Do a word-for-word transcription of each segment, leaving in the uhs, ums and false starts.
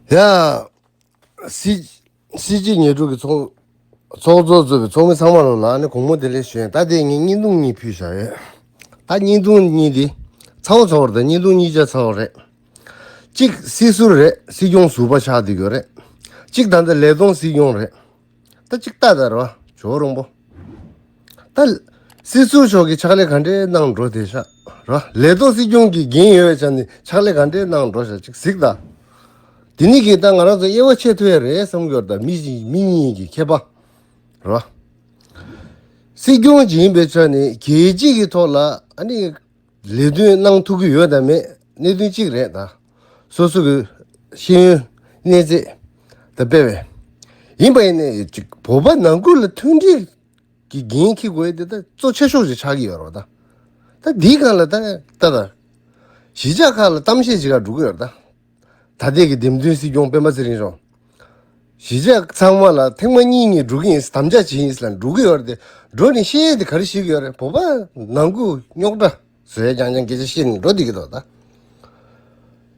ཡ། སྲིད་སྲིད་སྤྱི་ཉེར་དྲུག་གི་ཚོགས་ཚོགས་གཙོ་གཙོས་པའི་ཚོགས་མི་ཚང་མ་ལོ་ལ་ནི་དགོང་མོ་བདེ་ལེགས་ཞུ་ཡིན། ད་དེ་ངས་བརྙན་ཐུང་གཉིས་ཕུལ་བཞག་ཡོད། ད་བརྙན་ཐུང་གཉིས་དེ་ཚ་བོ་ཚ་བོ་རེད། ད་བརྙན་ཐུང་གཉིས་ཆ་ཚ་བོ་རེད། གཅིག་སྲིད་ཟུར་རེད། སྲིད་སྐྱོང་ཟུར་པ་ཆགས་བསྡད་ཡོད་རེད། གཅིག་ད་ལྟ་ལས་དོན་སྲིད་སྐྱོང་རེད། ད་གཅིག་ལྟ་ད་ར་ཇོ་རོང་པོ། ད་སྲིད་ཟུར་མཆོག་གིས་ཕྱག་ལས་ག་འདྲས་གནང་འགྲོ་བསྡད་ཤག་ར། ལས་དོན་སྲིད་སྐྱོང་གི་འགན་ཡོད་པའི་ཆ་ནས་ཕྱག་ལས་ག་འདྲས་གནང་འགྲོ་ཤག་ཅིག་གཟིགས་ད། དེ་ནི་གིས་ད་ང་རང་ཚོ་དབྱེ་བ་ཕྱེ་ཐུབ་ཡ་རེད་བསམ་གྱི་ཡོད་རེད། ད་མི་གཅིག་མི་གཉིས་ཀྱི་ཁྱད་པར་ར། སྲིད་སྐྱོང་ཅིག་ཡིན་པའི་ཆ་ནས་རྒྱལ་སྤྱི་གི་ཐོག་ལ་ཨ་ནི་ལས་དོན་གནང་ཐུབ་ཀྱི་ཡོད་དམ་མེད་གནད་དོན་གཅིག་རེད། ད་སོ་སོ་གི་ཤེས་ཡོན་གནས་ཚད་ད་སྤེལ་བས། ཡིན་པ་ཡིན་ནའི་ཅིག་བོད་པ་ནང་ཁུལ་ལ་མཐུན་སྒྲིལ་གྱི་འགན་འཁྱེར་དགོས་དེ་ད་གཙོ་ཆེ་ཤོས་ཅིག་ཆགས་ཀྱི་ཡོད་རེད་བ། ད་ད་འདིའི་སྒང་ལ་ད་ད་ད་གཞིས་ཆགས་ཁག་ལ་གཏམ་བཤད་ཅིག་ག་འགྲོ་གི་ཡོད་རེད་ད། ད་ལྟའི་གི་འདེམས་ཐོན་སྲིད་སྐྱོང་སྤེན་པ་ཚེ་རིང་མཆོག་གཞིས་ཆགས་ཚང་མ་ལ་ཐེངས་མ་གཉིས་གཉིས་འགྲོ་གི་ཡིན། དམ་བཅའ་བྱེད་ཡིན་ལ་འགྲོ་གི་ཡོད་རེད་དེ། འགྲོ་ནས་བཤད་ཡས་དེ་ག་རེ་བཤད་ཀྱི་ཡོད་རེད། བོད་པ་ནང་ཁུལ་རྙོག་དྲ་བཟོ་ཡས་རྐྱང་རྐྱང་སྐད་ཆ་བཤད་ནས་འགྲོ་བསྡད་ཀྱི་འདུག་ད་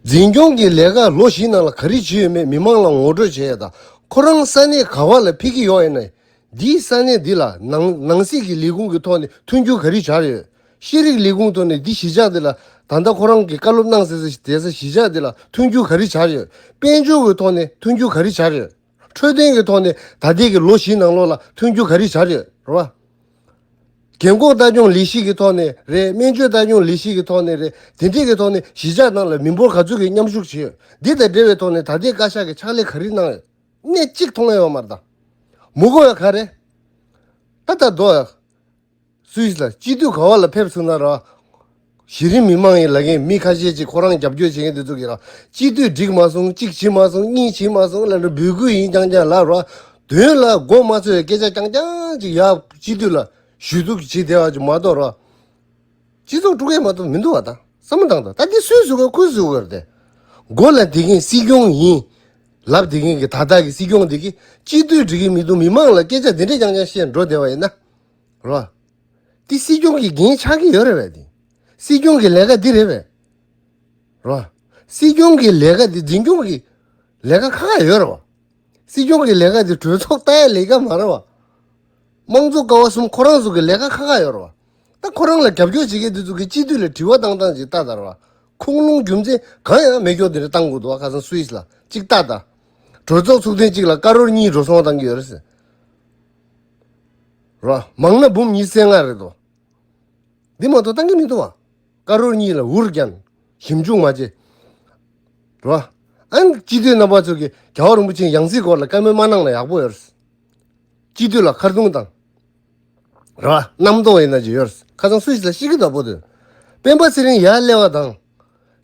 འཛིན་སྐྱོང་གི་ལས་ཀ་ལོ་བཞི་ནང་ལ་ག་རེ་བྱས་ཡོད་མེད་མི་མང་ལ་ངོ་སྤྲོད་བྱེད་ཡས་དང་། ཁོ་རང་ས་གནས་ག་བ་ལ་ཕེབས་ཀྱི་ཡོད་ཡིན་ན། འདིའི་ས་གནས་འདི་ལ་ནང་ནང་སྲིད་ཀྱི་ལས་ཁུངས་ཀྱི་ཐོག་ནས་མཐུན་འགྱུར་ག་རེ་བྱས་ཡོད། ཤེས་རིག་ལས་ཁུངས་ཐོག་ནས་འདི་གཞིས་ཆགས་འདི་ལ་ད་ལྟ་ཁོ་རང་གིས་བཀའ་སློབ་གནང་ཟེར་ཟེར་བསྡད་ས་གཞིས་ཆགས་འདི་ལ་མཐུན་འགྱུར་ག་རེ་བྱས་ཡོད། དཔལ་འབྱོར་གྱི་ཐོག་ནས་མཐུན་འགྱུར་ག་རེ་བྱས་ཡོད། འཕྲོད་བསྟེན་གྱི་ཐོག་ནས་ད་ལྟའི་གི་ལོ་བཞི་ནང་ལོགས་ལ་མཐུན་འགྱུར་ག་རེ་བྱས་ཡོད་རེད་བ། རྒན་འཁོགས་ལྟ་སྐྱོང་ལས་གཞི་གི་ཐོག་ནས་རེད། སྨན་བཅོས་ལྟ་སྐྱོང་ལས་གཞི་གི་ཐོག་ནས་རེད། དེ་འདྲས་ཀྱི་ཐོག་ནས་གཞིས་ཆགས་ནང་ལ་མི་འབོར་ག་ཚོད་ཀྱི་མཉམ་ཞུགས་བྱས་ཡོད། འདི་དང་འབྲེལ་བའི་ཐོག་ནས་ད་ལྟའི་བཀའ་ཤག་གིས་ཕྱག་ལས་ག་རེ་གནང་ཡོད། གནས་གཅིག་མཐོང་ཡ་ཡོད་མ་རེད་ད། མི་གོ་བ་ག་རེ། ད་ལྟ་རྡོ་ཡ། སུད་སི་ལ་སྤྱི་འཐུས་ག་བ་ལ་ཕེབས་སོང་ན་ར། གཞི་རིམ་མི་མང་ཡིན་ལབ་མཁན་མི་ཁ་ཤས་ཅིག་ཁོ་རང་རྒྱབ་སྐྱོར་བྱེད་མཁན་དེ་ཚོ་གིས་ར། སྤྱི་འཐུས་འགྲིག་མ་སོང་། གཅིག་བྱེད་མ་སོང་། གཉིས་བྱེད་མ་སོང་ལབ་ནས་འབོད་སྐུལ་ཡིན་རྐྱང་རྐྱང་ལབ་ར། དོན་ལ་མགོ་མ་ཚོས་སྐད་ཆ་རྐྱང་རྐྱང་ཅིག་ཡ་སྤྱི་འཐུས་ལ་ཞུ་གཏུག་བྱེད་བསྡད་པ་ཅིག་མ་གཏོགས་ར། སྤྱི་ཚོགས་དཀྲུག་ཡས་མ་གཏོགས་མི་འདུག་བ། ད་བསམ་བློ་བཏང་དང་། ད་འདི་སུས་བཟོ་གི་ཁོས་བཟོ་གི་རེད་དེ། མགོ་ལ་བསྡད་མཁན་སྲིད་སྐྱོང་ཡིན་ལབ་བསྡད་མཁན་གྱི་ད་ལྟ་གི་སྲིད་སྐྱོང་འདི་གིས་སྤྱི་འཐུས་འགྲིག་གི་མི་འདུག་མི་མང་ལ་སྐད་ཆ་འདི་འདྲས་རྐྱང་རྐྱང་བཤད་འགྲོ་བསྡད་པ་ཡིན་ན། རོ། འདི་སྲིད་སྐྱོང་གི་འགན་ཆགས་ཀྱི་ཡོད་རེད་པས། འདི་སྲིད་སྐྱོང་གི་ལས་ཀ་འདི་རེད་པས། རོ། སྲིད་སྐྱོང་གི་ལས་ཀ་འདི་འཛིན་སྐྱོང་གི་ལས་ཀ་ཁག་ཁག་ཡོད་རེད་བ། སྲིད་སྐྱོང་གི་ལས་ཀ་འདི་གྲོས་ཚོགས་ལྟ་ཡ་ལས་ཀ་མ་རེད་བ། དམངས་གཙོ་ཀ་བ་གསུམ་ཁོ་རང་ཚོ་གི་ལས་ཀ་ཁག་ཁག་ཡོད་རེད་བ། ད་ཁོ་རང་ལ་རྒྱབ་སྐྱོར་བྱེད་མཁན་འདི་ཚོ་གིས་སྤྱི་འཐུས་ལ་དྲི་བ་བཏང་སྟངས་ཅིག་ལྟ་དང་ར། ཁུངས་ལུང་རྒྱུ་མཚན་གང་ཡང་མེད་སྐྱོར་དེ་འདྲ་བཏང་དགོས་འདུག་བ། ཁ་སང་སུད་སི་ལ་ཅིག་ལྟ་དང་། གྲོས་ཚོགས་ཚུགས་ཐེངས་གཅིག་ལ་ཀ་རོར་གཉིས་འགྲོ་སོང་བཏང་གི་ཡོད་རེད་ཟེར། ར། མང་ན་འབུམ་ཉི་ཤུ་རྩ་ལྔ་རེད་དོ། འདི་མ་གཏོགས་བཏང་གི་མི་འདུག་བ། ཀ་རོར་གཉིས་ལ་འུར་རྒྱན། ཞིབ་འཇུག་མ་བྱེད། ར། ཨན་སྤྱི་འཐུས་རྣམ་པ་ཚོ་གིས་རྒྱལ་བ་རིན་པོ་ཆེའི་ཡང་སྲིད་སྐོར་ལ་བཀའ་མོལ་མ་གནང་ན་ཡག་པོ་ཡོད་རེད། སྤྱི་འཐུས་ལ་ཁ་རྡུང་དང་། ར། རྣམ་རྟོག་ཡིན་ན་ཅི་ཡོད་རེད། ཁ་སང་སུད་སི་ལ་ཤི་གི་འདུག་པོ་དེ། སྤེན་པ་ཚེ་རིང་ཡར་སླེབས་པ་དང་།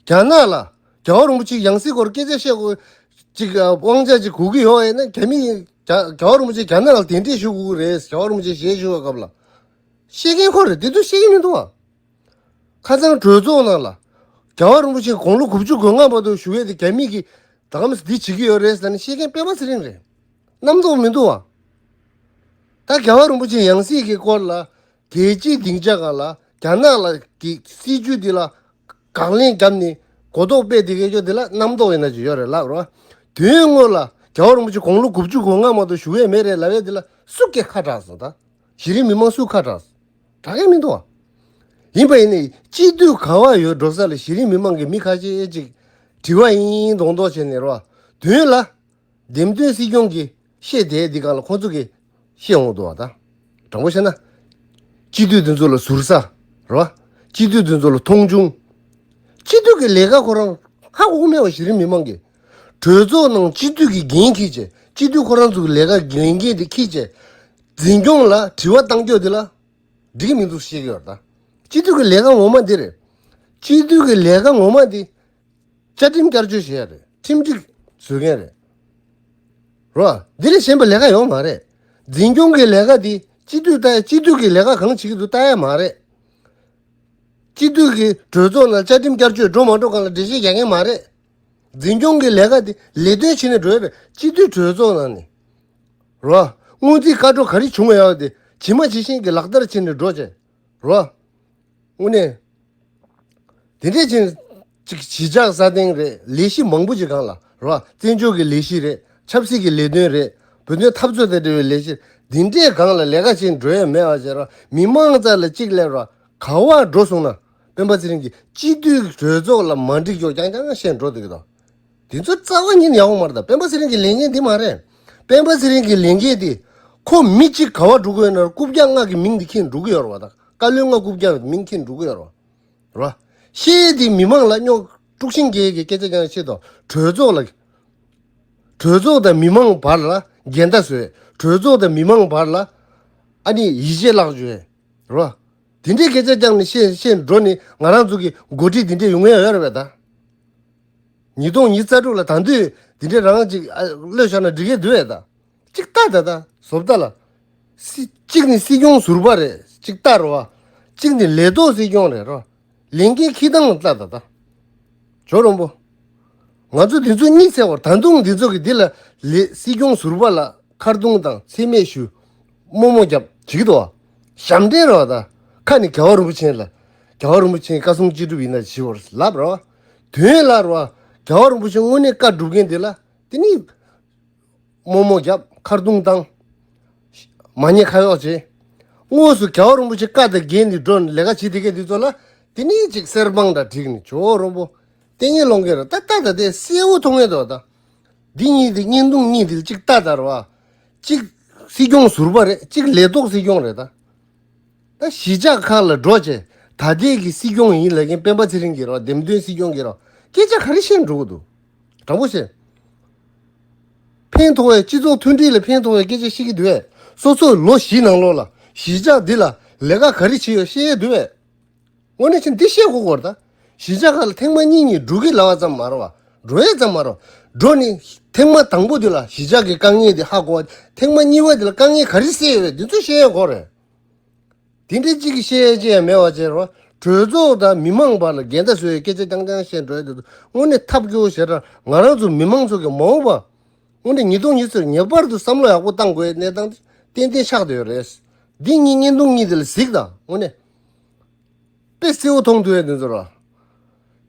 རྒྱ་ནག་ལ་རྒྱལ་བ་རིན་པོ་ཆེའི་ཡང་སྲིད་སྐོར་སྐད་ཆ་བཤད་དགོས་ཅིག་དབང་ཆ་ཅིག་དགོས་ཀྱི་ཡོད་ཡིན་ན། རྒྱ་མི་རྒྱ་རྒྱལ་བ་རིན་པོ་ཆེ་རྒྱ་ནག་ལ་གདན་འདྲེན་ཞུ་དགོས་ཀྱི་རེད། རྒྱལ་བ་རིན་པོ་ཆེ་ཞལ་བཞུགས་པའི་སྐབས་ལ། བཤད་མཁན་ཁོ་རེད། དེ་དུས་བཤད་ཀྱི་མི་འདུག་བ། ཁ་སང་གྲོས་ཚོགས་ནང་ལ་རྒྱལ་བ་རིན་པོ་ཆེ་དགུང་ལོ་དགུ་བཅུ་གོ་ལྔ་བར་དུ་བཞུགས་ཡས་དེ་རྒྱ་མི་གིས་ད་ག་མི་འདི་བྱེད་ཀྱི་ཡོད་རེད་ཟེར་ནས་བཤད་མཁན་སྤེན་པ་ཚེ་རིང་རེད། རྣམ་རྟོག་མི་འདུག་བ། ད་རྒྱལ་བ་རིན་པོ་ཆེ་ཡང་སྲིད་ཀྱི་སྐོར་ལ་རྒྱལ་སྤྱིའི་སྡིངས་ཆ་སྒང་ལ་རྒྱ་ནག་ལ་གི་སྲིད་བྱུས་འདི་ལ་དགག་ལན་བརྒྱབ་ནས་གོ་རྟོགས་སྤེལ་བསྡད་མཁན་ཅོ་འདི་ལ་རྣམ་རྟོག་ཡིན་ན་ཅིག་ཡོད་རེད་ལབ་རོ། དུས་ཡུན་སྔོན་ལ་རྒྱལ་བ་རིན་པོ་ཆེ་དགུང་ལོ་དགུ་བཅུ་གོ་ལྔ་མ་གཏོགས་བཞུགས་ཡས་མེད་རེད་ལབ་ཡས་འདི་ལ་སུ་སྐད་ཁ་གྲགས་སོང་། ད་གཞི་རིམ་མི་མང་སུ་ཁ་གྲགས་སོང་། གྲགས་ཡས་མི་འདུག་བ། ཡིན་པ་ཡིན་ནའི་སྤྱི་འཐུས་ག་བ་ཡོད་འགྲོ་ས་ལ་གཞི་རིམ་མི་མང་གི་མི་ཁ་ཤས་ཅིག་དྲི་བ་ཡིན་མདོག་མདོག་བྱས་ནས་རོ། དུས་ཡུན་ལ། འདེམས་ཐོན་སྲིད་སྐྱོང་གིས་བཤད་བསྡད་འདི་གང་ལ་ཁོང་ཚོ་གིས་བཤད་འོང་འདུག་བ། ད་དྲང་པོ་བཤད་ན། སྤྱི་འཐུས་དེ་ཚོ་ལ་ཟུར་ཟ་རེད་བ། སྤྱི་འཐུས་དེ་ཚོ་ལ་མཐོང་ཆུང་། སྤྱི་འཐུས་ཀྱི་ལས་ཀ་ཁོ་རང་ཧ་གོ་གི་མེད་བ། གཞི་རིམ་མི་མང་གིས་གྲོས་ཚོགས་ནང་སྤྱི་འཐུས་ཀྱི་འགན་འཁྱེར་བྱས། སྤྱི་འཐུས་ཁོ་རང་ཚོ་གི་ལས་ཀ་འགན་འཁྱེར་དེ་འཁྱེར་བྱས། འཛིན་སྐྱོང་ལ་དྲི་བ་བཏང་རྒྱུ་དེ་ལ་འགྲིག་གི་མི་འདུག་བཤད་ཀྱི་ཡོད་རེད། ད་སྤྱི་འཐུས་ཀྱི་ལས་ཀ་ངོ་མ་འདི་རེད། སྤྱི་འཐུས་ཀྱི་ལས་ཀ་ངོ་མ་འདི། བཅའ་ཁྲིམས་བསྐྱར་བཅོས་བྱེད་ཡ་རེད། ཁྲིམས་སྒྲིག་བཟོ་མཁན་རེད། རོ། འདི་ལས་གཞན་པ་ལས་ཀ་ཡོད་མ་རེད། འཛིན་སྐྱོང་གི་ལས་ཀ་འདི་སྤྱི་འཐུས་ལྟ་ཡ། སྤྱི་འཐུས་ཀྱི་ལས་ཀ་གང་བྱེད་ཀྱི་འདུག་ལྟ་ཡ་མ་རེད། སྤྱི་འཐུས་ཀྱི་གྲོས་ཚོགས་ནང་བཅའ་ཁྲིམས་བསྐྱར་བཅོས་འགྲོ་མ་འགྲོ་སྒང་ལ་འགྲེལ་བཤད་རྒྱག་མཁན་མ་རེད། འཛིན་སྐྱོང་གི་ལས་ཀ་འདི་ལས་དོན་བྱེད་ནས་འགྲོ་ཡ་རེད། སྤྱི་འཐུས་གྲོས་ཚོགས་ནང་ནས། རོ། སྔོན་རྩིས་བཀའ་འཁྲོལ་ག་རེ་བྱུང་བ་ཡོད་དེ་ཇི་མ་ཇི་བཞིན་གྱི་ལག་བསྟར་བྱེད་ནས་འགྲོ་བྱས། རོ། དངོས་གནས། དེ་འདྲས་ཅིག་ ཅིག་གཞིས་ཆགས་སྲ་བརྟན་རེད། ལས་གཞི་མང་པོ་ཅིག་སྒང་ལ་རེད་བ། བཙན་བྱོལ་གྱི་ལས་གཞི་རེད། ཆབ་སྲིད་ཀྱི་ལས་དོན་རེད། བོད་དོན་འཐབ་རྩོད་དང་འབྲེལ་བའི་ལས་གཞི་འདི་འདྲའི་སྒང་ལ་ལས་ཀ་བྱེད་འགྲོ་ཡ་མེད་པ་བྱས་ར། མི་མང་རྩ་ལ་གཅིག་སླེབས་ར། ག་བ་འགྲོ་སོང་ན་སྤེན་པ་ཚེ་རིང་གིས་སྤྱི་འཐུས་གྲོས་ཚོགས་ལ་མ་འགྲིག་ཀྱོག་རྐྱང་རྐྱང་བཤད་འགྲོ་འདུག་གི་དོ། དེ་ཚོ་རྩ་བ་ཉིད་ནས་ཡག་པོ་མ་རེད་ད། སྤེན་པ་ཚེ་རིང་གི་ལས་འགན་འདི་མ་རེད། སྤེན་པ་ཚེ་རིང་གི་ལས་འགན་དེ་ཁོ་མི་གཅིག་ག་བ་འགྲོ་གི་ཡོད་ན་རྐུབ་བཀྱག་ལྔ་གི་མིང་འདི་འཁྱེར་འགྲོ་གི་ཡོད་རེད་བ། ད་བཀའ་བློན་ལྔ་རྐུབ་བཀྱག་མིང་འཁྱེར་འགྲོ་གི་ཡོད་རེད་བ། རེད་བ། བཤད་དེ་མི་མང་ལ་རྙོག་དཀྲུག་ཤིང་རྒྱག་གི་སྐད་ཆ་རྐྱང་བཤད་དོ། གྲོས་ཚོགས་ལ། གྲོས་ཚོགས་དང་མི་མང་བར་ལ་འགལ་ཟླ་བཟོས། གྲོས་ཚོགས་དང་མི་མང་བར་ལ་ཨ་ནི་ཡིད་ཆེས་བརླག་བྱོས། རེད་བ། དེ་འདྲའི་སྐད་ཆ་རྐྱང་ནས་བཤད་བཤད་འགྲོ་ནི་ང་རང་ཚོ་གི་འགོ་ཁྲིད་དེ་འདྲས་ཡོང་ཡ་ཡོད་རེད་བས་ད། ཉིས་སྟོང་ཉི་ཤུ་རྩ་དྲུག་ལ་ད་དུང་དེ་འདྲས་རང་ཅིག་ཨ་གློད་བཞག་ན་འགྲིག་གི་འདུག་བས་ད། ཅིག་ལྟ་ད་ད་བཟོ་ལྟ་ལ། སྲིད་གཅིག་ནི་སྲིད་སྐྱོང་ཟུར་པ་རེད། ཅིག་ལྟ་རོ་བ། གཅིག་ནི་ལས་ཐོག་སྲིད་སྐྱོང་རེད་རོ། ལས་འགན་འཁྱེར་སྟངས་ལ་ལྟ་ད་ད། ཇོ་རོང་པོ། ང་ཚོ་འདི་ཚོ་གཉིད་སད་བར་ད་དུང་འདི་ཚོ་གི་འདི་ལ་ལས་སྲིད་སྐྱོང་ཟུར་པ་ལ་ཁ་རྡུང་དང་མཚན་སྨད་ཞུ། རྨོ་མོ་རྒྱབ་བྱེད་ཀྱི་འདུག་བ། ཞབས་འདྲེན་རོ་ད། ཁ་ནི་རྒྱལ་བ་རིན་པོ་ཆེ་ལ། རྒྱལ་བ་རིན་པོ་ཆེ་བཀའ་གསུང་ཅི་སྒྲུབ་ཡིན་ན་ཞི་བར་ལབ་རོ། དོན་ལ་རོ། རྒྱལ་བ་རིན་པོ་ཆེ་དངོས་གནས་བཀའ་སྒྲུབ་མཁན་འདི་ལ་དེ་ནི། རྨོ་མོ་རྒྱབ་ཁ་རྡུང་བཏང་། མ་ཉེས་ཁ་གཡོག་བྱེད། དངོས་སུ་རྒྱལ་བ་རིན་པོ་ཆེ་བཀའ་དང་འགལ་ནས་འགྲོ་ནས་ལས་ཀ་བྱེད་བསྡད་མཁན་འདི་ཚོ་ལ་དེ་ནས་ཅིག་གསེར་དཔང་འདྲ་བསྒྲིགས་ནས་ཇོ་རོང་པོ། ལྟས་ངན་སློང་མཁན་རེད་ད་ལྟ་ད་དེ་གསལ་བོ་མཐོང་ངེས་འདུག་ད། འདི་གཉིས་དེ་བརྙན་ཐུང་གཉིས་དེ་གཅིག་ལྟ་ད་ར་བ། གཅིག་སྲིད་སྐྱོང་ཟུར་པ་རེད། གཅིག་ལས་ཐོག་སྲིད་སྐྱོང་རེད་ད། ད་གཞིས་ཆགས་ཁག་ལ་འགྲོ་བྱས་ད་ལྟའི་གི་སྲིད་སྐྱོང་ཡིན་ལབ་མཁན་སྤེན་པ་ཚེ་རིང་གིས་རོ། འདེམས་ཐོན་སྲིད་སྐྱོང་གིས་རོ། སྐད་ཆ་ག་རེ་བཤད་འགྲོ་གི་འདུག་དྲང་པོ་བཤད། ཕན་ཐོགས་པའི་སྤྱི་ཚོགས་མཐུན་སྒྲིལ་ལ་ཕན་ཐོགས་པའི་སྐད་ཆ་བཤད་ཀྱི་འདུག་བས། སོ་སོ་ལོ་བཞི་ནང་ལོགས་ལ་གཞིས་ཆགས་འདི་ལ་ལས་ཀ་ག་རེ་བྱས་ཡོད་བཤད་ཡས་འདུག་བས། དངོས་གནས་ཆེན་འདི་བཤད་དགོས་སྐོར་ད། གཞིས་ཆགས་ཁག་ལ་ཐེངས་མ་གཉིས་གཉིས་འགྲོ་གི་ལབ་པ་ཙམ་མ་རེད་བ། འགྲོ་ཡས་ཙམ་མ་རེད། འགྲོ་ནི་ཐེངས་མ་དང་པོ་དེ་ལ་གཞིས་ཆགས་ཀྱི་དཀའ་ངལ་དེ་ཧ་གོ་བ། ཐེངས་མ་གཉིས་པ་དེ་ལ་དཀའ་ངལ་ག་རེ་སེལ་ཡོད་པས་འདི་ཚོ་བཤད་ཡས་དགོས་རེད། དེ་འདྲའི་གཅིག་གིས་བཤད་ཡས་ཅི་ཡང་མེད་པ་བྱས་རོ། གྲོས་ཚོགས་དང་མི་མང་བར་ལ་འགལ་ཟླ་བཟོ་ཡས་སྐད་ཆ་རྐྱང་རྐྱང་བཤད་འགྲོ་ཡས་དེ་ཚོ་དངོས་གནས་ཐབས་སྐྱོ་བོ་ཞེ་དྲག་ང་རང་ཚོ་མི་མང་ཚོ་གི་མ་འོངས་པ། དངོས་གནས་ཉིས་སྟོང་ཉི་ཤུ་ངེས་པར་དུ་བསམ་བློ་ཡག་པོ་བཏང་དགོས་ཡས་གནས་སྟངས་དེ་ཏན་ཏན་ཆགས་བསྡད་ཡོད་རེད། འདི་གཉིས་བརྙན་ཐུང་གཉིས་དེ་ལ་གཟིགས་དང་དངོས་གནས། དཔེ་གསལ་བོ་མཐོང་ཐུབ་ཡས་དེ་ཚོ་ར།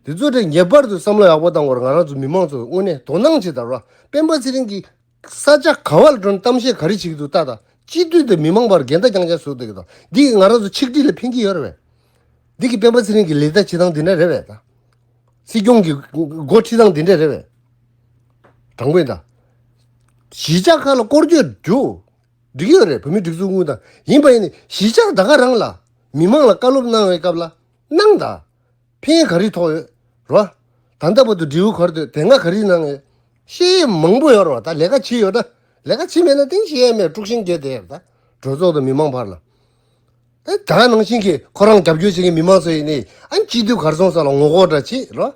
དེ་ཚོ་དེ་ངེས་པར་དུ་བསམ་བློ་ཡག་པོ་བཏང་དགོས་རེད། ང་རང་ཚོ་མི་མང་ཚོ་དངོས་གནས་དོ་སྣང་བྱེད་དང་ར། སྤེན་པ་ཚེ་རིང་གིས་ས་ཆ་ག་བ་ལ་འགྲོ་ནས་གཏམ་བཤད་ག་རེ་བྱེད་ཀྱི་འདུག་ལྟ་དང་། སྤྱི་འཐུས་དང་མི་མང་བར་འགལ་ཟླ་རྐྱང་རྐྱང་བཟོ་བསྡད་ཀྱི་དང་། འདི་གིས་ང་རང་ཚོ་ཆིག་སྒྲིལ་ལ་ཕན་གྱི་ཡོད་རེད་བས། འདི་གིས་སྤེན་པ་ཚེ་རིང་གི་ལས་ཀ་བྱེད་སྟངས་འདི་འདྲ་རེད་བས་ད། སྲིད་སྐྱོང་གི་འགོ་ཁྲིད་སྟངས་འདི་འདྲ་རེད་བས། དྲང་པོ་ཡིན་ད། གཞིས་ཆགས་ཁག་ལ་སྐོར་སྐྱོད་རྒྱུ། འགྲིག་ཡོད་རེད། བོད་མི་སྒྲིག་འཛུགས་དངུལ་དང་ཡིན་པ་ཡིན་ནི་གཞིས་ཆགས་ད་ག་རང་ལ་མི་མང་ལ་བཀའ་སློབ་གནང་བའི་སྐབས་ལ་གནང་ད། ཕན་ག་རེ་ཐོགས་ཡོད་རོ། ད་ལྟ་བར་དུ་འབྲས་བུ་ག་རེ་ཐོན། དེ་སྔ་ག་རེ་གནང་ཡོད། བཤད་ཡས་མང་པོ་ཡོད་རོ། ད་ལས་ཀ་བྱེད་ཡོད་ད། ལས་ཀ་བྱེད་མེད་ན་གཏན་བཤད་ཡས་མེད། དཀྲུག་ཤིང་རྒྱག་བསྡད་ཡོད་ད། གྲོས་ཚོགས་དང་མི་མང་བར་ལ། ད་ནང་བཞིན་གྱི་ཁོ་རང་རྒྱབ་སྐྱོར་བྱེད་མཁན་མི་མང་ཚོ་ཡིན་ནི་ཨ་སྤྱི་འཐུས་གར་སོང་ས་ལ་ངོ་ལྐོག་འདྲ་བྱེད་རོ།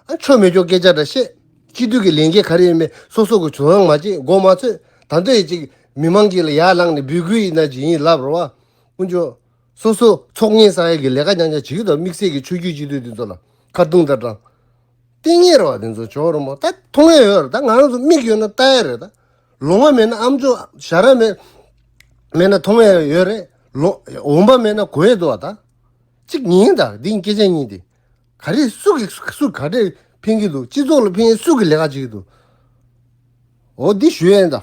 ཨ་ཆོ་མེད་ཆོ་སྐད་ཆ་འདྲ་བཤད། སྤྱི་འཐུས་ཀྱི་ལས་འགན་ག་རེ་ཡིན་མིན་སོ་སོ་གི་དོ་སྣང་མ་བྱེད། མགོ་མ་ཚོས། ད་འདོད་ཡིན་ཅིག་མི་མང་གི་ལ་ཡར་ལངས་ནས་འབོད་སྐུལ་ཡིན་ན་ཅིག་ཡིན་ལབ་རོ་བ། དཀོན་མཆོག་སོ་སོ་ཚོགས་ངན་བསགས་ཡས་ཀྱི་ལས་ཀ་རྐྱང་རྐྱང་བྱེད་ཀྱི་འདུག་དམིགས་བསལ་གྱི་ཆོས་བརྒྱུད་སྤྱི་འཐུས་འདི་ཚོ་ལ་ཁ་རྡུང་དང་དྲང་། ལྟས་ངན་རེད་བ། དེ་ཚོ་ཇོ་རོང་པོ་ད་མཐོང་ཡས་ཡོད་རེད། ད་ང་རང་ཚོ་མིག་ཡོད་ན་ལྟ་ཡས་རེད་ད། ལོང་བ་མེད་ན་ཨམ་ཅོག་ཞ་ར་མེད་མེད་ན་མཐོང་ཡས་ཡོད་རེད། ལོ་འོང་བ་མེད་ན་གོ་ཡས་འདུག་བ། ད་གཅིག་ཉིན་ད་འདི་སྐད་ཆ་གཉིས་དེ་ག་རེ་སུ་གི་སུ་ག་རེ་ཕན་གྱི་འདུག་སྤྱི་ཚོགས་ལ་ཕན་ཡས་སུ་གི་ལས་ཀ་བྱེད་ཀྱི་འདུག་འོ་འདི་ཞུ་ཡས་ད།